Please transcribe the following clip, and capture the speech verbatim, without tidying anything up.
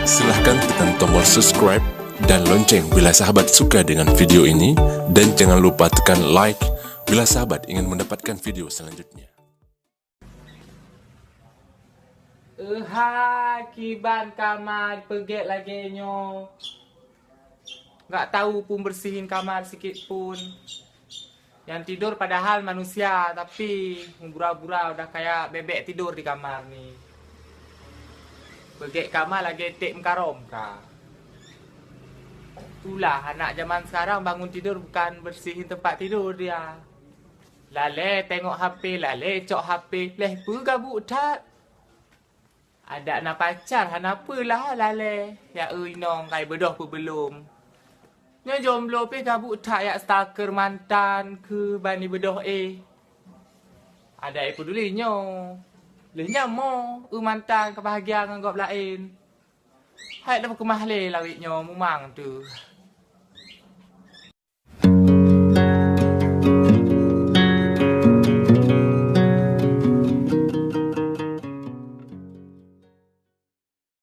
Silahkan tekan tombol subscribe dan lonceng bila sahabat suka dengan video ini, dan jangan lupa tekan like bila sahabat ingin mendapatkan video selanjutnya. Ehai, kiban kamar peugét lagée nyoe. Nggak tahu pun bersihin kamar sikit pun. Yang tidur padahal manusia, tapi gura-gura udah kayak bebek tidur di kamar ni. Peugét kamar lagée tek meukarom ka. Itulah anak zaman sekarang bangun tidur bukan bersihin tempat tidur dia. Lalée tengok H P, lalée cok H P, leh peue gabuk that. Adak na pacar hana peue lah lalée, ya eu inong kai beudôh peubelom. Nyoe jomblo pih gabuk that yak stalker mantan keu bani beudôh éh. Adak éh peuduli nyoe. Lheueh nyan mo eu mantan ka bahagia ngon gob laén. Hai dah peukeumah lé lawét nyoe mumang teuh.